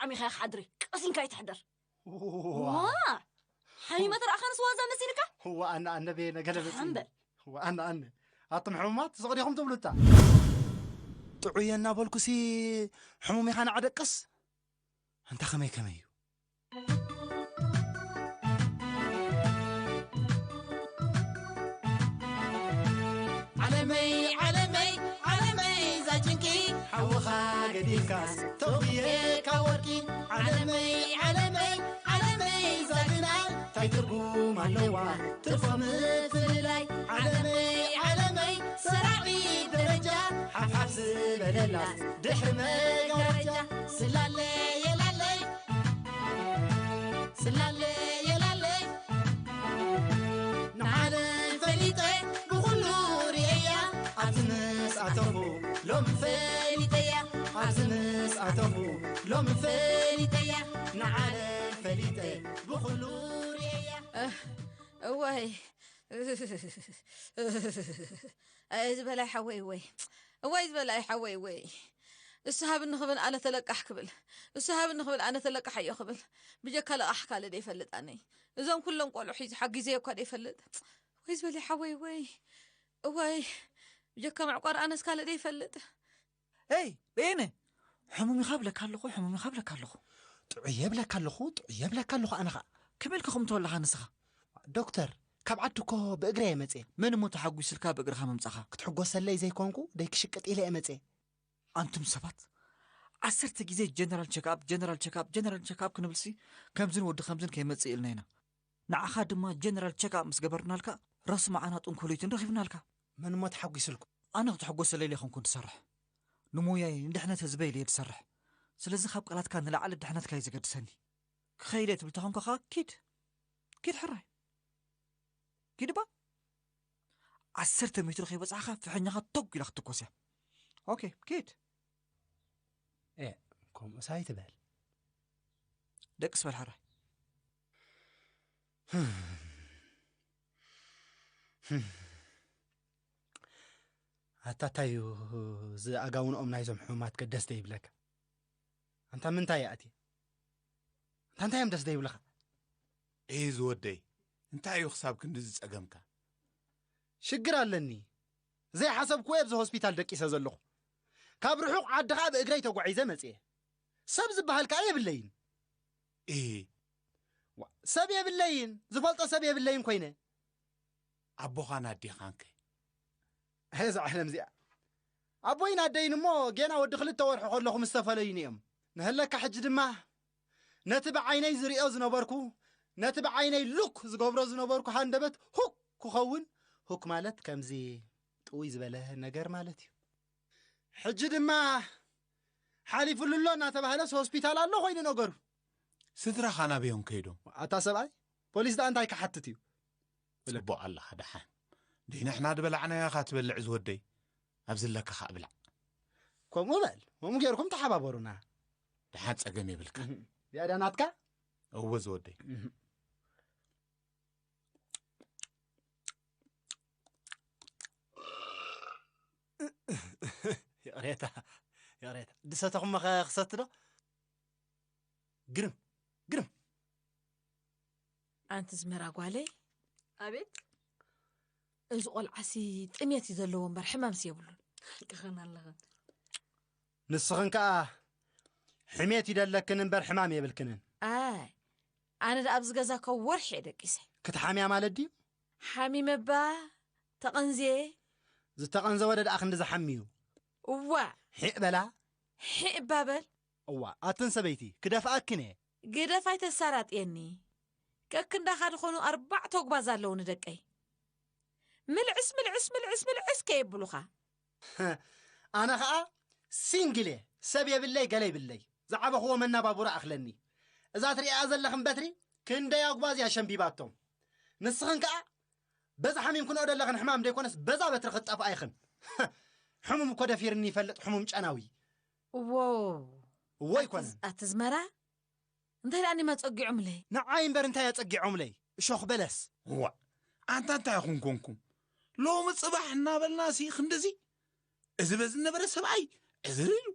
ሓሚኻ ሓድሪ ቀሲንካ ይትሕደር። ዋ ሓሚመ ተረኣኻንስ ዋዛ መሲልካ? ዋኣና ኣነ በየነ ገለ መፂ ሓምበል ዋኣና ኣነ ኣቶም ሕሙማት ስቕ ዲኹም ትብሉታ? ጥዑየ እናበልኩሲ ሕሙም ኢኻ ንዓደቅስ እንታ ከመይ ከመይ እዩ? ዓለመይ ዓለመይ ዓለመይ ዛጭንቂ ሓውኻ ገዲፍካስ ተጉየ ካብ ወርቂ ዓለመይ ዓለመይ ዓለመይ ዛግና ታይ ትርጉም ኣለዋ ትርፎ ምፍልላይ ዓለመይ ዓለመይ ሰራቒ ደረጃ ሓፍሓፍ ዝበለላ ድሕሪ መጋረጃ ስላለ የላለይ ስላለ የላለይ ንዓለም ፈሊጠ ብኹሉ ርእያ ኣብዚ ምስ ኣተኹ ሎም ፈሊጠያ ኣብዚ ምስ ኣተኹ ሎም ፈሊጠያ ንዓለም ፈሊጠ ብኹሉ ርእያ እዋይ ኣየ ዝበላይ ሓወይ ወይ እዋይ ዝበላይ ሓወይ ወይ እሱ ሃብኒ ክብል ኣነ ተለቃሕ ክብል እሱ ሃብኒ ክብል ኣነ ተለቃሓዮ ክብል ብጀካ ለቃሕ ካልእ ደይፈልጥ ኣነይ እዞም ኩሎም ቆልዑ ሒዙ ሓጊዘዮ እኳ ደይፈልጥ ወይ ዝበላይ ሓወይ ወይ እዋይ ብጀካ መዕቋር ኣነስ ካልእ ደይፈልጥ ኤይ በየነ ሕሙም ኢኻ ብለካ ኣለኹ ሕሙም ኢኻ ብለካ ኣለኹ ጥዑየ ብለካ ኣለኹ ጥዑየ ብለካ ኣለኹ ኣነ ኸዓ ከመይ ኢልካ ከምቶ ኣለኻ ንስኻ ዶክተር ካብ ዓዲ እኮ ብእግረ እየ መፅየ መን እሞ ተሓጒስልካ ብእግርኻ ምምፃኻ ክትሕጎሰለይ ዘይኮንኩ ደይክሽቅጥ ኢለ እየ መፅየ ኣንቱም ሰባት ዓሰርተ ግዜ ጀነራል ቸክኣፕ ጀነራል ቸክኣፕ ጀነራል ቸክኣፕ ክንብልሲ ከምዝን ወዲ ከምዝን ከይመፅእ ኢልና ኢና ንዓኻ ድማ ጀነራል ቸክኣፕ ምስ ገበርናልካ ራሱ መዓና ጥንኮለይትን ረኺብናልካ መን እሞ ተሓጒስልኩ ኣነ ክትሕጎሰለይ ዘይኮንኩ ዝሰርሕ ንሙያይ ንድሕነት ህዝበይ ኢለ እየ ዝሰርሕ ስለዚ ካብ ቃላትካ ንላዕሊ ድሕነትካ እዩ ዘገድሰኒ ክኸይደ ትብል ተኾንካ ከዓ ኪድ ኪድ ሕራይ ኪድ ባ ዓሰርተ ሜትሮ ከይበፃሕካ ፍሕኛኻ ቶግ ኢላ ክትትኮስ እያ ኦኬ ኪድ ከምኡስ ኣይትበል ደቅስ በል ሕራይ ኣታ እንታይ እዩ እዚ ኣጋውንኦም ናይዞም ሕሙማት ከ ደስ ዘይብለካ ኣንታ ምንታይ ይኣትየ ኣንታ እንታይ እዮም ደስ ዘይብልኻ እይ ዝወደይ እንታይ እዩ ክሳብ ክንዲ ዝጸገምካ ሽግር ኣለኒ ዘይሓሰብኩዎ ኣብዚ ሆስፒታል ደቂሰ ዘለኹ ካብ ርሑቕ ዓዲ ኸኣ ብእግረይ ተጓዒዘ መጽየ ሰብ ዝበሃል ከኣ የብለይን እይ ሰብ የብለይን ዝፈልጦ ሰብ የብለይን ኮይነ ኣቦኻን ኣዴኻንከ እዛ ዓለም እዚኣ ኣቦይን ኣደይን እሞ ጌና ወዲ ክልተ ወርሒ ከለኹ ምስ ተፈለዩኒ እዮም ንህለካ ሕጂ ድማ ነቲ ብዓይነይ ዝርእዮ ዝነበርኩ ነቲ ብዓይነይ ሉክ ዝገብሮ ዝነበርኩ ሃንደበት ሁክ ክኸውን ሁክ ማለት ከምዚ ጥውይ ዝበለ ነገር ማለት እዩ ሕጂ ድማ ሓሊፉሉ ኣሎ እናተባህለስ ሆስፒታል ኣሎ ኮይኑ ነገሩ ስድራኻ ናበዮም ከይዶም ኣታ ሰብኣይ ፖሊስ ደኣ እንታይ ክሓትት እዩ ጽቡቕ ኣለኻ ደሓን ደይ ንሕና ዝበላዕናዮ ኢኻ ትበልዕ ዝወደይ ኣብዚ ኣለካ ኸዓ ብላዕ ከምኡ በል ከምኡ ጌርኩም ተሓባበሩና ደሓን ጸገም የብልካ ያዳ ናትካ እወ ዝወደይ ይቕሬታ ይቕሬታ ድሰተኹም ኸ ክሰቲ ዶ ግርም ግርም ኣንቲ ዝመራ ጓለይ ኣቤት እዚ ቆልዓሲ ጥሜት እዩ ዘለዎ እምበር ሕማምሲ የብሉን ክኸን ኣለኽን ንስኽን ከኣ ሕሜት ይደለክን እምበር ሕማም የብልክንን ኣይ ኣነ ደኣ ኣብዚ ገዛ ካብ ወርሒ እየ ደቂሰ ክትሓምያ ማለት ድዩ ሓሚመባ ተቐንዝየ ዝተቐንዘወ ደ ደኣ ክንዲ ዝሓምዩ እዋ ሒቕ በላ ሒእ እባ በል እዋ ኣትን ሰበይቲ ክደፍኣክን እየ ግደፍ ኣይተሳራጥየኒ ከክንዳኻ ዝኾኑ ኣርባዕተ ጉባዝ ኣለዉ ንደቀይ ምልዕስ ምልዕስ ምልዕስ ምልዕስ ከየብሉኻ ኣነ ኸኣ ሲንግል እየ ሰብ የብለይ ገለ ይብለይ ዝዓበኽዎ መናባቡራ ኣኽለኒ እዛ ትሪኣ ዘለኽን በትሪ ክንደይ ኣጉባዝ እያ ሸምቢባቶም ንስኽን ከኣ በዛ ሓሚምክንኦ ዘለኽን ሕማም ደይኮነስ በዛ በትሪ ክትጠፍኣ ኢኽን ሕሙም እኮ ደፊርኒ ይፈልጥ ሕሙም ጨናዊ እዎ እዎ ይኮነን ኣትዝመራ እንታይ ደኣ ኒማ ጸጊዖምለይ ንዓይ እምበር እንታይ ኣጸጊዖምለይ እሾኽ በለስ እዋ ኣንታ እንታይ ኢኹም ኮንኩም ሎሚ ጽባሕ እናበልና ሲ ክንድዚ እዚ በዚ ነበረ ሰብኣይ ዕዝር ኢሉ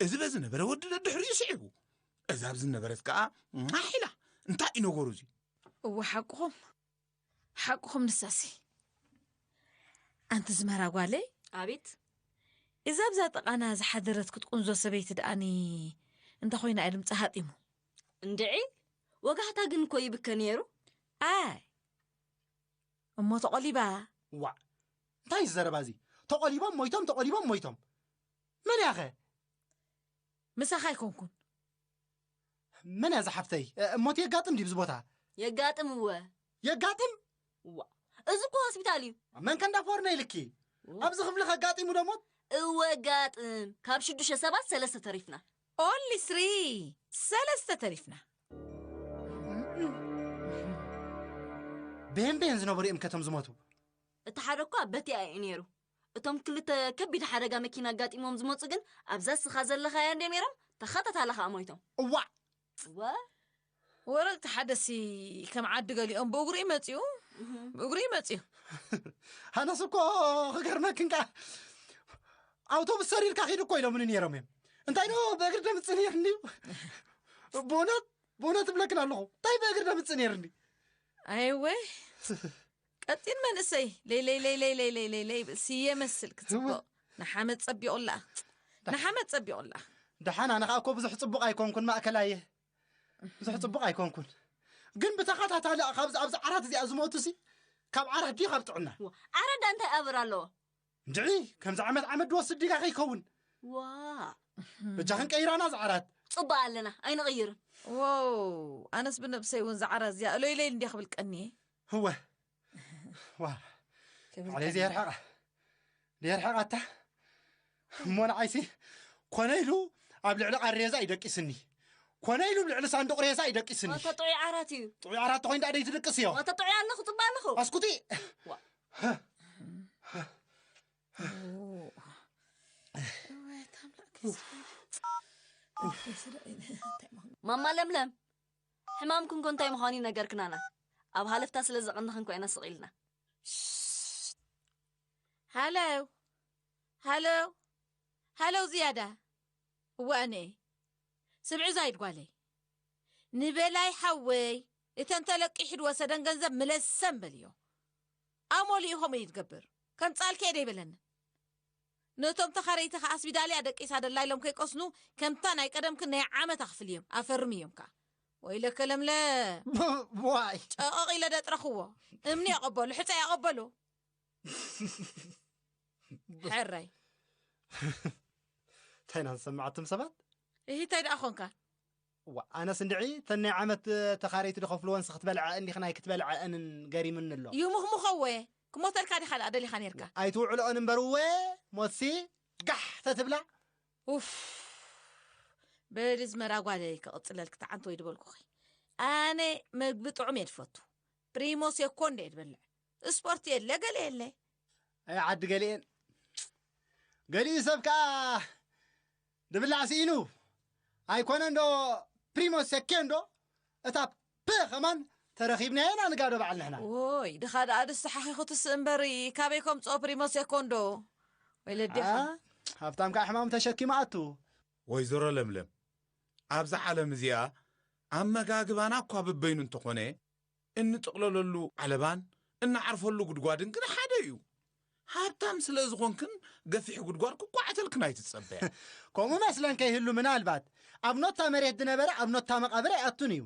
እዚ በዚ ነበረ ወዲ ደድሕሪኡ ስዒቡ እዛ ኣብዚ ዝነበረት ከኣ ማሕ ኢላ። እንታይ እዩ ነገሩ እዚ? እወ ሓቅኹም፣ ሓቅኹም ንሳሲ። ኣንቲ ዝመራ ጓለይ፣ ኣቤት። እዛ ኣብዛ ጥቓና ዝሓደረት ክትቁንዞ ሰበይቲ ደኣኒ እንተ ኾይና እየ ድምጻ ሃጢሙ። እንድዒ፣ ወጋሕታ ግን እኮ ይብከ ነይሩ። ኣይ፣ እሞ ተቖሊባ። ዋዕ፣ እንታይ እዩ ዘረባ እዚ? ተቖሊቦም ሞይቶም፣ ተቖሊቦም ሞይቶም። መን ያኸ? ምሳኻ ኣይኮንኩን። መን እያ ዝሓፍተይ? እ፣ እሞት የጋጥም ድዩ ኣብዚ ቦታ? የጋጥም እወ። የጋጥም? ዋ፣ እዚ እኮ ሆስፒታል እዩ። መን ከንዳ ፎርነ ኢልኪ? ዋ። ኣብዚ ክፍሊ ከጋጢሙ ደሞ? እወ ጋጥም። ካብ ሽዱሽተ ሰባት ሰለስተ ተሪፍና። ኦንሊ ስሪ፣ ሰለስተ ተሪፍና። ብሄን ብሄን ዝነበሩ እዮም ከቶም ዝሞቱ። እቲ ሓደ እኳ በቲኣ እዩ ነይሩ። እቶም ክልተ ከቢድ ሓደጋ መኪና ኣጋጢሞም ዝመጹ ግን ኣብዛ እስኻ ዘለኻያ እንድዮም ነይሮም፣ ተኸታታሊ ኸኣ ሞይቶም። እዋዕ! እወ? ወረቕቲ ሓደሲ ከም ዓዲ ገሊኦም ብእግሩ እዩ መጺኡ። እህ። ብእግሩ እዩ መጺኡ። ኣነስ እኮ ክገርመክን ከኣ ኣውቶቡስ ሰሪርካ ኺድ እኮ ኢሎምኒ ነይሮም እዮም። እንታይ ዶ ብእግሪ ደምጽእ ነይርኒ? ብእውነት፣ ብእውነት እብለክን ኣለኹ። እንታይ ብእግሪ ደምጽእ ነይርኒ? ኣይወ። ቀጢን መንእሰይ። ለይ፣ ለይ፣ ለይ፣ ለይ፣ ለይ፣ ለይ፣ ለይ፣ ለይ፣ ስየ መስል ክትጽብቕ። እወ። ንሓመድ ጸቢቑላ። ንሓመድ ጸቢቑላ። ደሓን፣ ኣነ ኸኣ እኮ ብዙሕ ጽቡቕ ኣይኮንኩን፣ ማእከላይ እየ። ብዙሕ ጽቡቕ ኣይኮንኩን። ግን ብተኸታታሊ ካብዚ፣ ኣብዚ ዓራት እዚኣ ዝሞቱሲ፣ ካብ ዓራት ድዩ ካብ ጥዕና? ዋ፣ ዓራት ዳ እንታይ ኣበር ኣለዎ? እንድዒ፣ ከምዚ ዓመት ዓመት ድወስድ ዲጋ ከይከውን? ዋ። በጃኽን ቀይራና እዚ ዓራት። ጽቡቕ ኣለና፣ ኣይንቕይርን። ዋው፣ ኣነስ ብነብሰይ እውን እዚ ዓራት እዚኣ እሎይ ለይል እንድያ ክብል ቀንየ። እወ። ዋ። ክብል ባዕለይ ቀንየ። ዘየርሕቓ። ዘየርሕቓታ። እሞ ንዓይሲ፣ ኮነ ኢሉ ኣብ ልዕሊ ቃሬዛ ይደቂስኒ። ኮነ ኢሉ ኣብ ልዕሊ ሳንዱቕ ሬሳ ይደቂስኒ። ዋታ ጥዑይ ዓራት እዩ። ጥዑይ ዓራት ተኾይኑ ደኣ ደይትድቅስ እዮ። ዋታ ጥዑይ ኣለኹ፣ ጽቡቕ ኣለኹ። ኣስኩቲ። ዋ። እወ፣ ታምላክ። ማማ ለምለም፣ ሕማምክን ኮ እንታይ ምዃኑ ይነገርክናና። ኣብ ሃለፍታ ስለ ዘቐንኽን ኮ ኢና ስቕ ኢልና። ሃለው፣ ሃለው፣ ሃለው ዝያዳ። እወ፣ ኣነ። ስምዒ ዛይድ ጓለይ። ንበላይ ሓወይ፣ እተን ተለቂሑ ዝወሰደን ገንዘብ ምለሰን በልዮ። ኣሞሊኡ ከምኡ እዩ ዝገብር። ከም ጻልከ ደይበለንን። ነቶም ተኻረይቲ ከኣ ኣስቢዳልያ ደቂሳ ደላ ኢሎም ከይቀስኑ፣ ከምታ ናይ ቀደምክን ናይ ዓመት ኣኽፍልዮም፣ ኣፈርምዮም ከኣ። ወይለከ ለምለ። ብ-፣ ዋይ። ጨቐቕ ኢለ ደጥረኽዎ። እምኒ የቐበሉ፣ ሕጸ የቐበሉ። ሕራይ። እንታይ ኢና ንሰምዕ ኣቱም ሰባት? እሂ፣ እንታይ ደኣ ኾንካ? ዋ፣ ኣነስ እንድዒ፣ ተን ናይ ዓመት ተኻረይቲ ድኸፍልወንስ ክትበልዐ እንዲኽን ኣይክትበልዐ እንን ገሪምኒ ኣሎ። ይሙኽሙኸወ፣ ክሞተልካ ዲኻ ደኣ ደሊኻ ኔርካ? ኣይትውዕልኦን እምበር እወ፣ ሞትሲ ጋሕ ተትብላ። ኡፍ፣ በሊ ዝመራ ጓለይ ክቕጽለልኪ ተዓንቶ ይድበልኩኺ። ኣነ መግቢ ጥዑም እየ ድፈቱ። ፕሪሞ ሴኮንዶ እየ ድበልዕ። ስፖርት የለ፣ ገለ የለ። ኣይ ዓዲ ገሊኤን። ገሊኡ ሰብ ከኣ ድብላዕ ስኢኑ። ኣይኮነን ዶ ፕሪሞ ሴኮንዶ? እታ ፕ ከማን ተረኺብናዮ ኢና ንጋዶ በዓል ንሕና። ኦይ፣ ድኻ ደኣ ድስሓኺኹ ትስእ እምበሪ፣ ካበይ ከምጽኦ ፕሪሞ ሴኮንዶ? ወይለዴኻ። ኣ፣ ሃብታም ከኣ ሕማሙ ተሸኪሙ ኣቱ። ወይዘሮ ለምለም፣ ኣብዛ ዓለም እዚኣ ኣመጋግባና እኳ በበይኑ እንተኾነ፣ እንጥቕለለሉ ዓለባን እንዓርፈሉ ጉድጓድን ግን ሓደ እዩ። ሃብታም ስለ ዝኾንክን ገፊሕ ጉድጓድ ክኳዓተልክን ኣይትጸበያ። ከምኡ መስለን ከይህሉ ምናልባት ኣብ ኖታ መሬት ዝነበረ ኣብ ኖታ መቓብር ኣይኣቱን እዩ።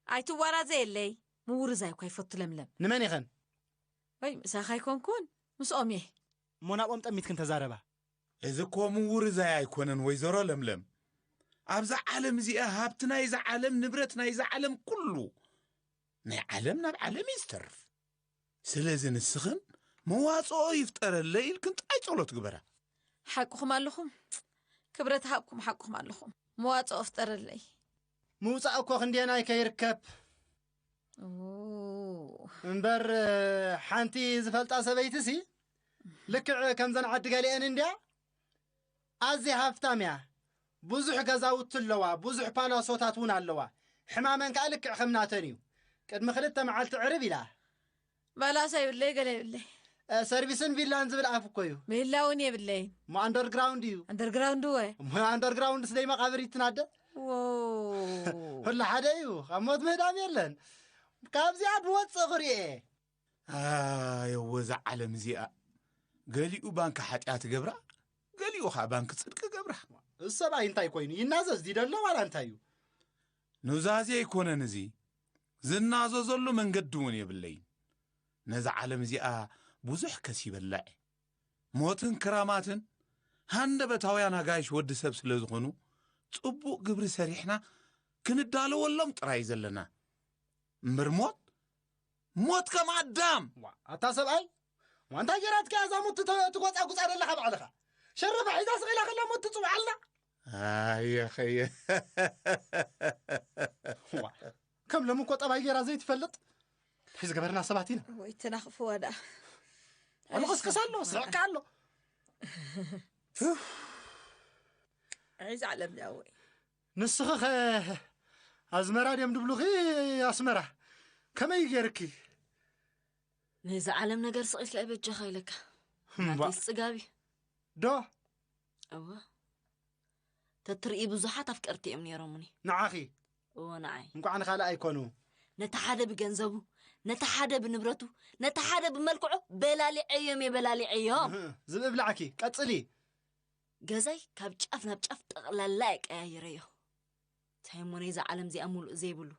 ኣይትዋራዘየለይ፣ ምውርዛይ እኳ ይፈቱ ለምለም። ንመን ኢኸን? ወይ ምሳኻ ኣይኮንኩን፣ ምስኦም እየ። እሞ ናብኦም ጠሚትክን ተዛረባ። እዚ እኮ ምውርዛይ ኣይኮነን ወይዘሮ ለምለም። ኣብዛ ዓለም እዚኣ ሃብቲ ናይዛ ዓለም፣ ንብረት ናይዛ ዓለም ኩሉ ናይ ዓለም ናብ ዓለም እዩ ዝተርፍ። ስለዚ ንስኽን መዋጽኦ ይፍጠረለይ ኢልክን ጥራይ ጸሎት ግበራ። ሓቅኹም ኣለኹም። ክብረት ሃብኩም፣ ሓቅኹም ኣለኹም። መዋጽኦ ፍጠረለይ። ምውጻእ እኮ ክንደየናይ ከይርከብ። ኦ። እምበር፣ ሓንቲ ዝፈልጣ ሰበይትሲ ልክዕ ከምዘን ዓዲ ገሊኤን እንድያ። ኣዝያ ሃፍታም እያ። ብዙሕ ገዛውቲ ኣለዋ፣ ብዙሕ ፓላሶታት እውን ኣለዋ። ሕማመን ከኣ ልክዕ ከም ናተን እዩ። ቅድሚ ክልተ መዓልቲ ዕርብ ኢላ። ባላሳ ይብለይ፣ ገለ ይብለይ። እ፣ ሰርቪስን ቪላን ዝብል ኣፍ እኮ እዩ። ቪላ እውን የብለይን። እሞ ኣንደርግራውንድ እዩ። ኣንደርግራውንድ ወ? እሞ ኣንደርግራውንድ ስደይ መቓብር ይትናደ። ወው። ኩሉ ሓደ እዩ፣ ካብ ሞት ምህዳም የለን። ካብዚኣ ብወፅእ ክሪኤ። ኣየወ፣ እዛ ዓለም እዚኣ፣ ገሊኡ ባንኪ ሓጢኣት ገብራ፣ ገሊኡ ኸዓ ባንኪ ጽድቂ ገብራ። እዚ ሰብኣይ እንታይ ኮይኑ ይናዘዝ? ዲደሎ ዋላ እንታይ እዩ? ኑዛዜ ኣይኮነን እዚ፣ ዝናዘዘሉ መንገዲ እውን የብለይን። ነዛ ዓለም እዚኣ ብዙሕ ከሲበላ እየ። ሞትን ክራማትን ሃንደበታውያን ኣጋይሽ ወዲ ሰብ ስለ ዝኾኑ፣ ጽቡቕ ግብሪ ሰሪሕና ክንዳለወሎም ጥራይ ዘለና። እምበር ሞት፣ ሞት ከም ኣዳም። ዋ፣ ኣታ ሰብኣይ፣ ዋ፣ እንታይ ጌራትካ እዛ ሞት ትተ-፣ ትጎጻጉጻ ዘለኻ ባዕልኻ? ሸረፋ ሒዛ ስቕ ኢላ ከላ ሞት ትጽውዓልና? ኣየ ኸየ። ዋ፣ ከም ሎሚ እኮ ጠባይ ጌራ ዘይትፈልጥ። እንታይ ዝገበርና ሰባት ኢና? ወይ ተናኽፍዋ ደኣ። ኣልቕስቅስ ኣሎ፣ ስዕቃ ኣሎ። ዒዛ ዓለም ደኣ ወይ። ንስኺ ኸ ኣዝመራ ድዮም ድብሉኺ ኣስመራ? ከመይ ገይርኪ? ነዚ ዓለም ነገር ስቕ ኢልካ ኣይበጃኻ ኢለካ። እምባ። ናተይስ ጽጋብ እዩ። ዶ? እወ። ተትርኢ ብዙሓት ኣፍቀርቲ እዮም ነይሮምኒ። ንዓኺ? እወ፣ ንዓይ። እንቋዕ ንኻልእ ኣይኮኑ። ነቲ ሓደ ብገንዘቡ፣ ነቲ ሓደ ብንብረቱ፣ ነቲ ሓደ ብመልክዑ በላሊዐዮም እየ፣ በላሊዐዮም። እህ፣ ዝብኢ ብላዕኪ። ቀጽሊ። ገዛይ ካብ ጫፍ ናብ ጫፍ ጠቕላላ እየ ቀያይረዮ። እንታይ እሞ ነይዛ ዓለም እዚኣ ሙሉእ ዘይብሉ።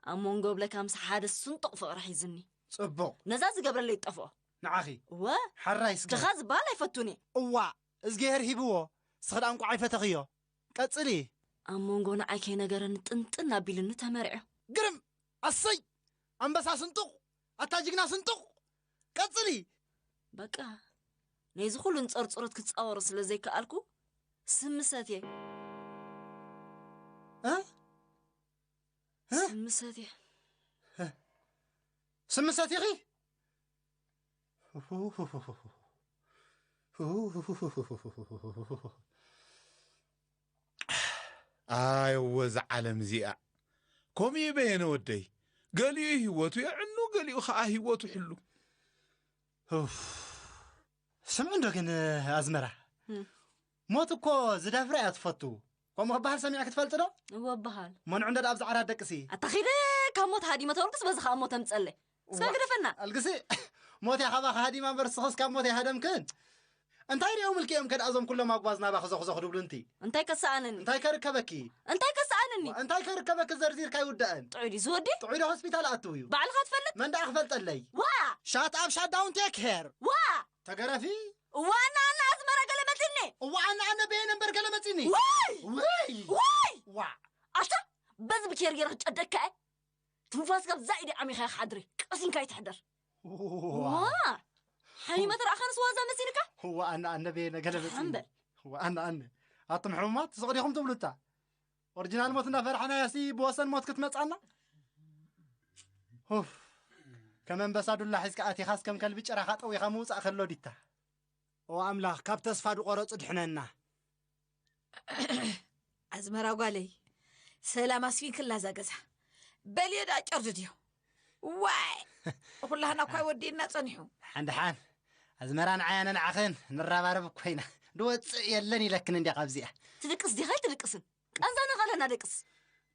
ኣብ መንጎ ብለካ ምስ ሓደ ስንጡቕ ፍቕሪ ሒዝኒ። ጽቡቕ። ነዛ ዝገብረለይ ይጠፍኦ። ንዓኺ? እወ። ሓራይ እስከ። ድኻ ዝበሃል ኣይፈቱን እየ። እዋ፣ እዝግሄር ሂብዎ። እስኺ ደኣ እንቋዕ ኣይፈተኽዮ። ቀጽሊ። ኣብ መንጎ ንዓይ ከይነገረኒ ጥንጥን ኣቢሉኒ ተመርዕዮ። ግርም! ኣሰይ! ኣንበሳ ስንጡቕ! ኣታ ጅግና ስንጡቕ! ቀጽሊ! በቃ፣ ነዚ ኩሉ እንጸርጽሮት ክጻወሮ ስለ ዘይከኣልኩ፣ ስሚ ሰትየ። እ? እ? ስሚ ሰትየ። ስሚ ሰቲኺ? ኣየወ እዛ ዓለም እዚኣ። ከምኡ እዩ በየነ ወደይ። ገሊኡ ህይወቱ የዕኑ፣ ገሊኡ ኸዓ ህይወቱ ሕሉ። ኡፍ። ስምዒ እንዶ ግን ኣዝመራ። እም። ሞት እኮ ዝደፍራ እያ ትፈቱ። ከምኡ ክበሃል ሰሚዕኪ ትፈልጢ ዶ? እወ እበሃል። መንዑ እንዶ ደኣ ኣብዚ ዓራት ደቅሲ። ኣታ ኺደ ካብ ሞት ሃዲመ ተበልኩስ በዚ ኸዓ ሞት ኣምጸለይ። እስከ እዋ፣ ግደፈና። ኣልግሲ፣ ሞት እያ ካባኺ ሃዲማ እምበር ንስኽስ ካብ ሞት ኣይሃደምክን። እንታይ ሪኦም ኢልኪ እዮም ከድኣ እዞም ኩሎም ኣጉባዝ ናባኺ ዞኽዞኽ ድብሉ እንቲ? እንታይ ከሰኣነኒ? እንታይ ከርከበኪ? እንታይ ከሰኣነኒ? ዋ፣ እንታይ ከርከበኪ ዘርዚርካ ኣይውዳእን። ጥዑይ ድዩ ዝወዲ? ጥዑይ ዶ ሆስፒታል ኣትው እዩ? ባዕልኻ ትፈልጥ? መን ደኣ ክፈልጠለይ? ዋ! ሻት ኣብ ሻት ዳውን ቴክ ሄር። ዋ! ተገረፊ? እዋ፣ ኣነ፣ ኣነ ኣዝመራ ገለ መጺኒ። እዋ፣ ኣነ፣ ኣነ በየነ እምበር ገለ መጺኒ። ውይ! ውይ! ውይ! ዋ! ኣታ፣ በዚ ብኬር ገይረ ክጨደካ እየ። ትንፋስካ ብዛ ኢደ ዓሚኻ ኢኻ ሓድሪ። ቀሲንካ ኣይትሕደር። ዋ! ዋ! ሓሚመ ተረኣኻንስ ዋዛ መሲልካ? እዋ፣ ኣነ፣ ኣነ በየነ ገለ መጺኒ። ሓምበል። እዋ፣ ኣነ፣ ኣነ። ኣቱም ሕሙማት፣ ስቕ ዲኹም ትብሉታ? ኦሪጂናል ሞት እንዳፈራሕናያሲ ብወሰን ሞት ክትመጻና? ኡፍ። ከም ኣንበሳ ዱላ ሒዝካ ኣቲኻስ ከም ከልቢ ጭራኻ ጠዊኻ ምውጻእ ከሎ ዲታ? ኦ ኣምላኽ፣ ካብ ተስፋ ድቆረጹ ድሕነና። ኣዝመራ ጓለይ፣ ሰላም ኣስፊንክላ እዛ ገዛ። በልዮ ደኣ ጨርድድዮ። ዋይ! ኩላህና እኳ ወዲእና ጸኒሑ። ሓን ደሓን፣ ኣዝመራ ንዓይ ኣነ ንዓኽን ንራባረብ እኮ ኢና። ድወጽእ የለን ኢለክን እንድያ ካብዚኣ። ትድቅስ ዲኻ ኣይትድቅስን? ቃንዛና ኻለና ደቅስ።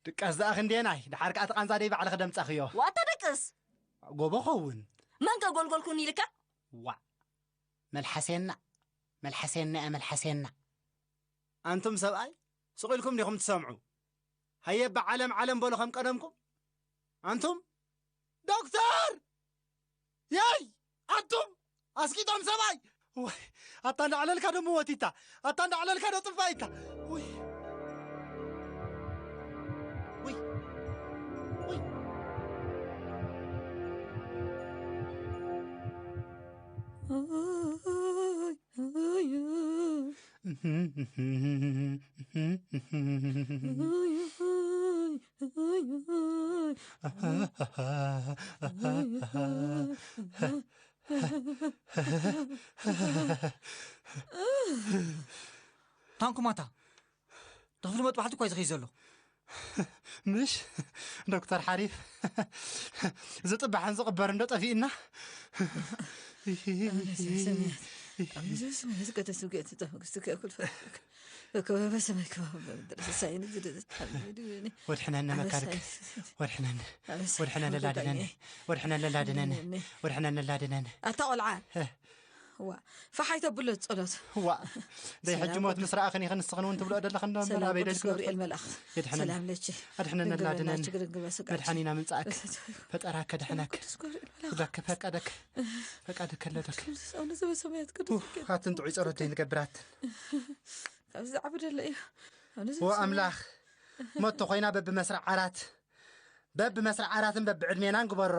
ድቃስ ደኣ ክንደየናይ? ደሓር ከኣ እቲ ቃንዛ ደይ ባዕልኺ ደምጻኽዮ። ዋታ ደቅስ። ጎቦ ኸውን። መን ከ ጎልጎልኩን ኢልካ? ዋዕ። መልሓሴና፣ መልሓሴና እያ፣ መልሓሴና። ኣንቱም ሰብኣይ፣ ስቕ ኢልኩም ዲኹም ትሰምዑ? ሃየ፣ ብዓለም ዓለም በሉ ከም ቀደምኩም። ኣንቱም፣ ዶክተር! የይ! ኣንቱም! ኣስቂጦም ሰብኣይ! ወይ፣ ኣታ እንዳዕለልካ ዶ ምወቲታ? ኣታ እንዳዕለልካ ዶ ጥፋኢታ? ወይ! ወይ! ወይ! ታንኩማታ፣ ተኽሊ መጥባሕቲ እኳ እዩ ዝኸይ ዘሎ። ምሽ ዶክተር ሓሪፍ፣ ዝጥባሕን ዝቕበር እንዶ ጠፊእና። በከበበ ሰማይ ከበበ ምድር ሰሳይን ዝደዘት ሓሚዱ እኔ ወድሕነኒ መካርክ ኣበሳይ ወድሕነኒ ኣበሳይ ወድሕነኒ ላድነኒ ሓሚዱ ወድሕነኒ ላድነኒ ወድሕነኒ ላድነኒ ኣታ ቆልዓ እ። ዋ ፋሓይ ተብሎ ጸሎት ዋ ደይ ሕጂ ሞት ምስ ረኣኽን ኢኽን ንስኽን እውን ትብልኦ ዘለኽን ዶ እምበር ሰላም ኣበይ ቅዱስ ደሊኽን ገብርኤል መልኣኽ የድሕነኒ ሰላም ለኪ ኣድሕነኒ ድንግል ላድነኒ በልናች ግርግበ ስጋ መድሓኒና ምምጻእክ ፈጠራከ ድሕነክ ቅዱስ ገብርኤል መልኣኽ ذاك ፈቃደክ ፈቃድከ ለደክ ኣነ ዘበሰማያት ቅዱስ ኣትን ጥዑይ ጸሎት ዘይንገብራትን ካብዚ ዝዓቢ ደሎ እዩ ኣነ ወኣምላኽ ሞት ተኾይና በብመስርዕ ዓራት በብመስርዕ ዓራትን በብዕድሜናን ግበሮ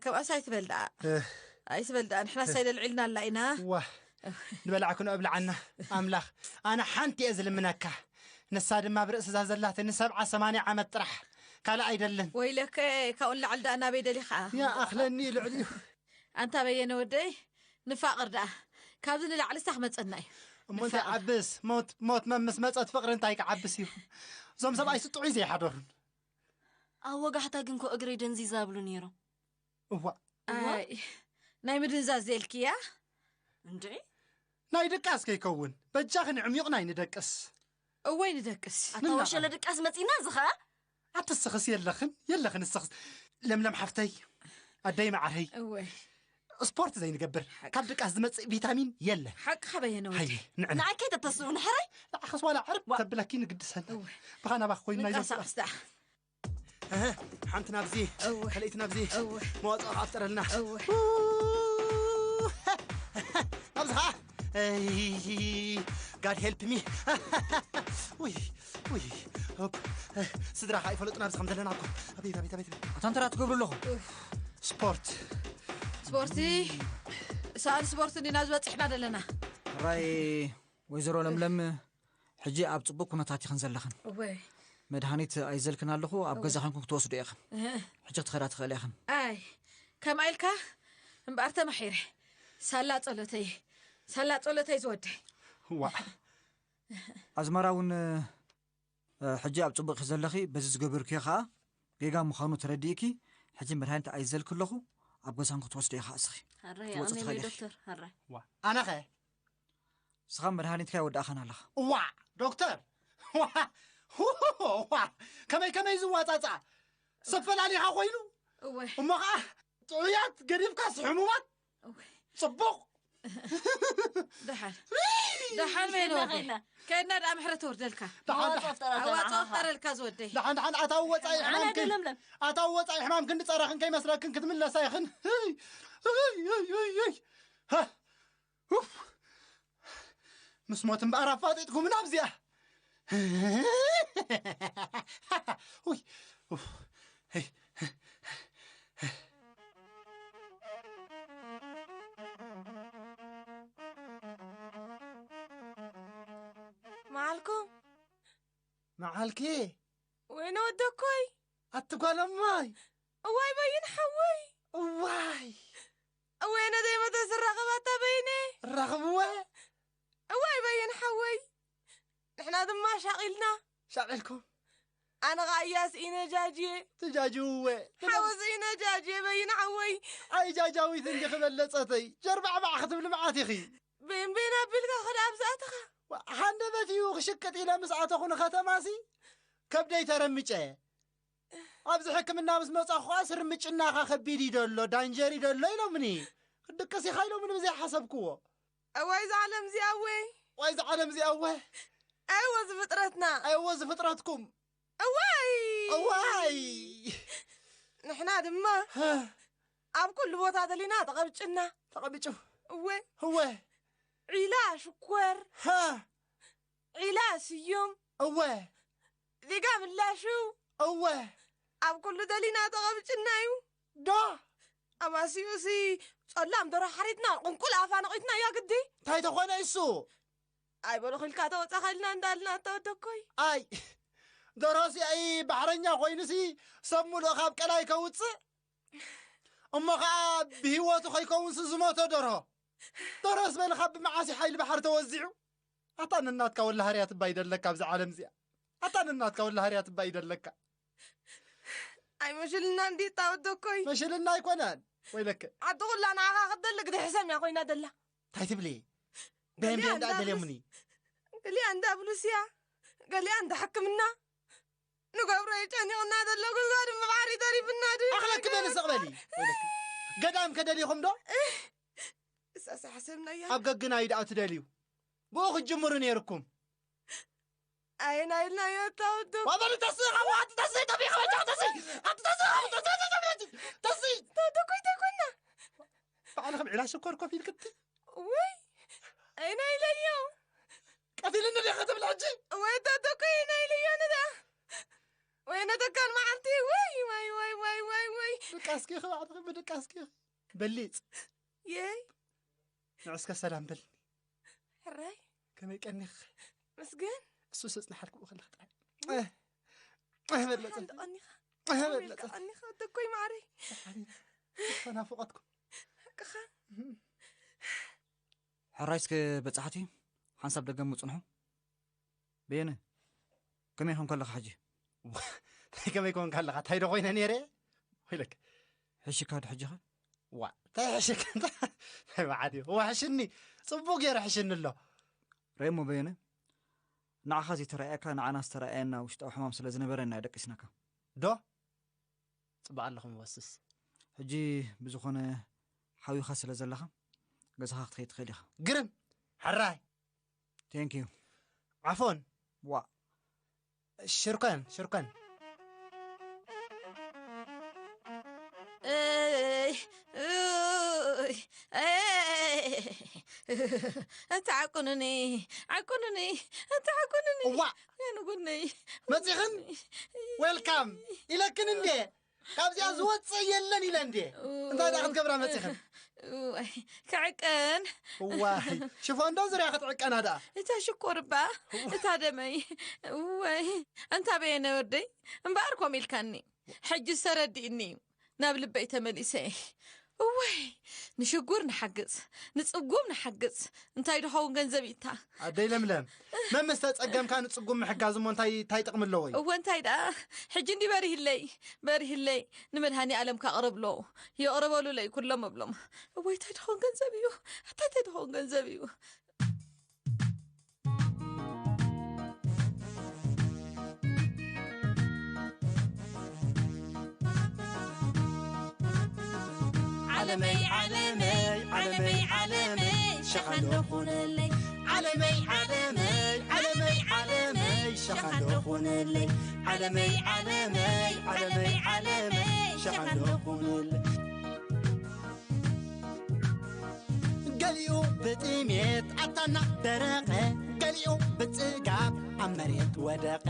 ከምኣስ ኣይትበል ደኣ ኣይትበል ደኣ ንሕና ሳይ ደልዒልና ኣላ ኢና ዋ ዝበላዕክኖ እብልዓና ኣምላኽ ኣነ ሓንቲ እየ ዝልምነካ ንሳ ድማ ብርእስዛ ዘላትኒ ሰብዓ ሰማንያ ዓመት ጥራሕ ካልእ ኣይደልን ወይለከ ካብኡ ንላዕሊ ደኣ ናበይ ደሊኻ ያ ኣኽለኒ ልዕሊኡ ኣንታ በየነ ወደይ ንፋቕር ደኣ ካብዚ ንላዕሊ ስታ ክመፀና እዩ እሞ እንታይ ዓብስ ሞት ሞት መምስ መፀት ፍቕሪ እንታይ ክዓብስ እዩ እዞም ሰብኣይ ስጥዑይ ዘይሓደሩን ኣብ ወጋሕታ ግን ኮ እግረይ ደንዚዛ ብሉ ነይሮም እዋ ኣይ ናይ ምድንዛዝ ዘልክያ እንዴ ናይ ድቃስ ከይከውን በጃኽን ዕሚቑ ናይ ንደቅስ እወይ ንደቅስ ኣታ ወሸለ ድቃስ መፂና እዚ ኸዓ ኣትስኽስ የለኽን የለኽን እስኽስ ለምለም ሓፍተይ ኣደይ መዓረይ እወይ ስፖርት ዘይንገብር ካብ ድቃስ ዝመፅእ ቪታሚን የለ ሓቂ ከበየነ ወዲ ሃየ ንዕና ንዓይ ከይተተስኡ ንሕራይ ንዓኸስ ዋላ ዕርብ ተብለኪ ንግድሰን እወ። ብኻ ናባኽ ኮይንና ይዘውፅኣ ንቀሳቀስ ደኣ ሓንቲ ናብዚ እወ። ከልእቲ ናብዚ እወ። መዋፅኦ ከኣ ፍጠረልና እወ። ኣብዚ ኸዓ God help me ውይ ውይ ሆፕ ስድራ ኸዓ ይፈለጡና ኣብዚ ከም ዘለና እኮ ኣቤት ኣቤት ኣቤት ኣታ እንተ ትገብሩ ኣለኹ ስፖርት ስፖርቲ ሰኣን ስፖርቲ እንዲና ዝበፂሕና ዘለና ራይ ወይዘሮ ለምለም ሕጂ ኣብ ፅቡቅ ኩነታት ኢኽን ዘለኽን እወይ መድሃኒት ኣይዘልክን ኣለኹ ኣብ ገዛ ኮንኩም ክትወስዱ ኢኽን ሕጂ ክትኸዳ ትኽእል ኢኽን ኣይ ከምኣ ኢልካ እምበኣር ተማሒረ ሳላ ጸሎተይ ሳላ ጸሎተይ ዝወደይ ዋ ኣዝመራ እውን ሕጂ ኣብ ፅቡቅ ዘለኺ በዚ ዝገበርክዮ ከዓ ጌጋ ምዃኑ ተረዲእኪ ሕጂ መድሃኒት ኣይዘልክ ኣለኹ ኣብ ገዛን ክትወስዶ ኢኻ እስኺ ሃራይ ትወፅእ ኣሜን ትኽእል ኢኺ ዶክተር ሃራይ ኣነኸ ስኻ መድሃኒትካ ይወዳእኻን ኣለኻ ዋ ዶክተር ዋ ዋ ከመይ ከመይ ዝዋፃፃ ሰፈላሊኻ ኮይኑ እወ እሞ ከዓ ጥዑያት ገዲፍካ ስሕሙማት እወ ፅቡቕ ደሓን ደሓን በይነ ወደይ ከድና ደኣ ምሕረት ተወርደልካ ደሓን ኣዋፅኦ ፍጠረልካ ዝወደይ ደሓን ደሓን ኣታዊ ወፃኢ ሕማም ከይ- ለምለም ኣታዊ ወፃኢ ሕማም ክንዲ ፀረኽን ከይመስለክን ክትምለሳ ኢኽን ምስ ሞት እምበኣር ኣፋጢጥኩምና ኣብዚኣ ውይ መዓልኩም መዓልኪ ወይነ ወደኮይ ኣቲ ጓለማይ እዋይ በይን ሓወይ እዋይ እወይነ ዘይመተ ዝራኸባታ በይነ ራኽብወ እዋይ በይን ሓወይ ንሕና ድማ ሻቒልና ሻቒልኩም ኣነ ኸዓ እያስ ኢነ ጃጅየ ትጃጅውወ ሓወስ ኢነ ጃጅየ በይን ሓወይ ኣይ ጃጃዊት እንዲ ክበለጸተይ ጀርባዕባዕ ክትብሊ መዓት ኢኺ በይን በይን ኣቢልካ ኸዳ ኣብዝኣትኻ ሓንደበት እዩ ክሽቅጥ ኢለ ምስ ኣተኹ ንኸተማሲ ከብደይ ተረምጨ ኣብዚ ሕክምና ምስ መጻኹ ኸዓ ስርምጭናኻ ከቢድ እዩ ደሎ ዳንጀር እዩ ደሎ ኢሎምኒ ክድቅስ ኢኻ ኢሎምኒ ብዘይሓሰብክዎ እዋይ ዝዓለም እዚኣ እወ ዋይ ዝዓለም እዚኣ እወ እወ ዝፍጥረትና ኣይወ ዝፍጥረትኩም እዋይ እዋይ ንሕና ድማ ኣብ ኩሉ ቦታ ደሊና ተቐብጭና ተቐብጩ እወ እወ ዒላ ሽኮር ሃ ዒላ ስዩም እወ ዜጋ ምላሹ እወ ኣብ ኩሉ ደሊና ተቐብጭና እዩ ዶ ኣማሲኡሲ ጸላም ደሮ ሓሪትና ቁንቁል ኣፋ ነቒትና እያ ግዲ እንታይ ተኾነ እሱ ኣይበሉ ኺልካ ተወጻኸልና እንዳልና እተወደኮይ ኣይ ደሮሲ ኣይ ባሕረኛ ኮይኑሲ ሰብ ሙሉእ ካብ ቀላይ ከውፅእ እሞ ኸዓ ብህይወቱ ከይከውንሲ ዝሞተ ደርሆ ደርሆስ በልኻ ብመዓስ ሓይሊ ባሕሪ ተወዚዑ ኣታ ነናትካ ወላ ሃርያ ትባይ ደለካ ኣብዚ ዓለም እዚኣ ኣታ ነናትካ ወላ ሃርያ ትባይ ደለካ ኣይመሽልና እንዲ እታ ወደኮይ መሽልና ኣይኮነን ወይለከ ዓዲ ኩላ ንዓኻ ክትደሊ ግዲ ሕሰም እያ ኮይና ደላ እንታይ ትብሊ በየን በየን ደኣ ደልየሙኒ ገሊኣ እንዳ ብሉስያ፣ ገሊኣ እንዳ ሕክምና። ንገብሮ የጨኒቕና ዘሎ ጉድጓድ እምበባሕሪ ተሪፍና ድዩ? ኣኽለኪ በሊ ስቕ በሊ። ወይለኪ። ገዳም ከደሊኹም ዶ? እሳሳ ሓሰብናያ። ኣብ ገግና እዩ ደኣ ትደልዩ። ብኡ ክትጅምሩ ነይርኩም። ኣየና ኢልና እዮ እታ ወዶ? ዋ በሊ ተስእ፣ ካብ ኣቲ ተስእ፣ ጠፊ፣ ካብ ኣቲ ተስእ፣ ኣቲ ተስእ፣ ካብ ኣቲ ተስእ፣ ተስእ፣ ተስእ፣ ተስእ። እታ ወዶ ኮይተ ኮይና። ባዕልኽም ዒላ ሽኮር ኮፍ ኢልክቲ። ወይ፣ ኣየና ኢለዮ? ቀቲልኒ ዲኻ ትብል ሕጂ? ወይ እታ ወዶ ኮይና ኢለዮ ነዳ። ወይ ነደካን መዓልቲ፣ ወይ፣ ወይ፣ ወይ፣ ወይ፣ ወይ፣ ወይ። ድቃስኪ፣ ባዕልኺ ብድቃስኪ። በሊጽ። የይ። ንዑ እስከ ሰላም በልኒ። ሕራይ። ከመይ ቀኒኽ? ምስገን። እሱ ስጽንሓልኩ ከለኽ ጥራይ። እህ፣ እህ፣ በለጸ። ቀኒኻ። እህ፣ በለጸ። ቀኒኻ፣ ደኮይ ማዕረይ። ሓቢና። ተናፍቆትኩም። ሓቅኻ። ሕራይ እስከ በጻሕቲ፣ ሓንሳብ ደገ ምጽንሑ። በየነ፣ ከመይ ኮንካ ኣለኻ ሕጂ? እንታይ ከመይ ኮንካ ኣለኻ? እንታይ ዶ ኮይነ ነይረ? ወይለክ። ሕሽካ ዶ ሕጂኸ? ዋ፣ እንታይ ሕሽካ? እንታይ መዓት እዩ? ዋ፣ ሕሽኒ። ጽቡቕ ገይሩ ሕሽኒ ኣሎ። ርእ እሞ በየነ፣ ንዓኻ ዘይተራእየካ፣ ንዓና ዝተራእየና ውሽጣዊ ሕማም ስለ ዝነበረና እዩ ደቂስናካ። ዶ? ጽቡቕ ኣለኹም ወስስ። ሕጂ ብዝኾነ ሓዊኻ ስለ ዘለኻ፣ ገዛኻ ክትኸይድ ትኽእል ኢኻ። ግርም! ሕራይ! Thank you። ዓፎን! ዋ! ሽርከን፣ ሽርከን። እይ፣ እይ፣ እይ። እንተ ዓቁኑኒ፣ ዓቁኑኒ፣ እንተ ዓቁኑኒ። እዋ! የንጉነይ። መጺኽን? Welcome ኢለክን እንዴ? ካብዚኣ ዝወጽእ የለን ኢለ እንዴ? እንታይ ደኣ ክትገብራ መጺኽን? እዋይ፣ ክዕቀን። እዋይ፣ ሽፎን ዶ ዙርያ ክትዕቀና ደኣ? እታ ሽኮር እባ፣ እታ ደመይ። እዋይ፣ ኣንታ በየነ ወደይ፣ እምበኣር ኮም ኢልካኒ። ሕጂ ዝተረዲእኒ እዩ። ናብ ልበይ ተመሊሰ። እወይ፣ ንሽጉር ንሓግዝ፣ ንጽጉም ንሓግዝ። እንታይ ድኸውን ገንዘብ ኢታ? ኣደይ ለምለም፣ መምስ ተጸገምካ ንጽጉም ምሕጋዝ እሞ እንታይ፣ እንታይ ጥቕሚ ኣለዎ እዩ? እወ፣ እንታይ ደኣ? ሕጂ እንዲ በሪህለይ፣ በሪህለይ፣ ንመድሃኒ ኣለም ካቕረብሎ፣ የቕረበሉለይ ኩሎም እብሎም። እወይ፣ እንታይ ድኸውን ገንዘብ እዩ? ኣታ እንታይ ድኸውን ገንዘብ እዩ? ዓለመይ ዓለመይ ዓለመይ ዓለመይ ሸኻንዶ ኩንለይ። ዓለመይ ዓለመይ ዓለመይ ዓለመይ ሸኻንዶ ኩንለይ። ዓለመይ ዓለመይ ዓለመይ ዓለመይ ሸኻንዶ ኩንለይ። ገሊኡ ብጥሜት ኣታና ደረቐ፣ ገሊኡ ብጽጋብ ኣብ መሬት ወደቐ።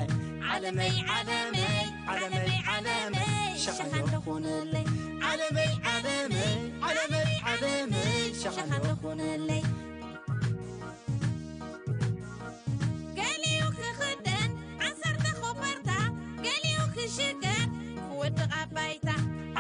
ዓለመይ ዓለመይ ዓለመይ ዓለመይ ሸኻንዶ ኩንለይ። ዓለመይ ዓለመይ ዓለመይ ዓለመይ ሸኻንዶ ኩንለይ። ገሊኡ ክኽደን ዓሰርተ ኮበርታ፣ ገሊኡ ክሽገር ክወድቕ ኣባይታ።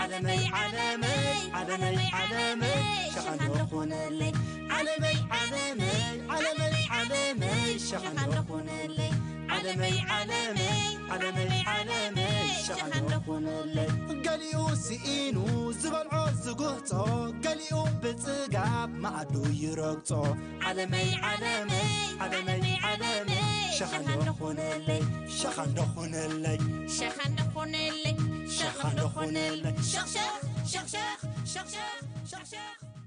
ዓለመይ ዓለመይ ዓለመይ ዓለመይ ሸኻንዶ ኩንለይ። ዓለመይ ዓለመይ ዓለመይ ዓለመይ ሸኻንዶ ኩንለይ። ዓለመይ ዓለመይ ዓለመይ ዓለመይ ሸኻንዶ ኩንለይ። ገሊኡ ስኢኑ ዝበልዖ ዝጉህጾ፣ ገሊኡ ብጽጋብ መኣዱ ይረግጾ። ዓለመይ ዓለመይ ዓለመይ ዓለመይ ሸኻንዶ ኩንለይ። ሸኻንዶ ኩንለይ። ሸኻንዶ ኩንለይ። ሸኻንዶ ኩንለይ። ሸኽሸኽ ሸኽሸኽ ሸኽሸኽ ሸኽሸኽ ሸኽሸኽ።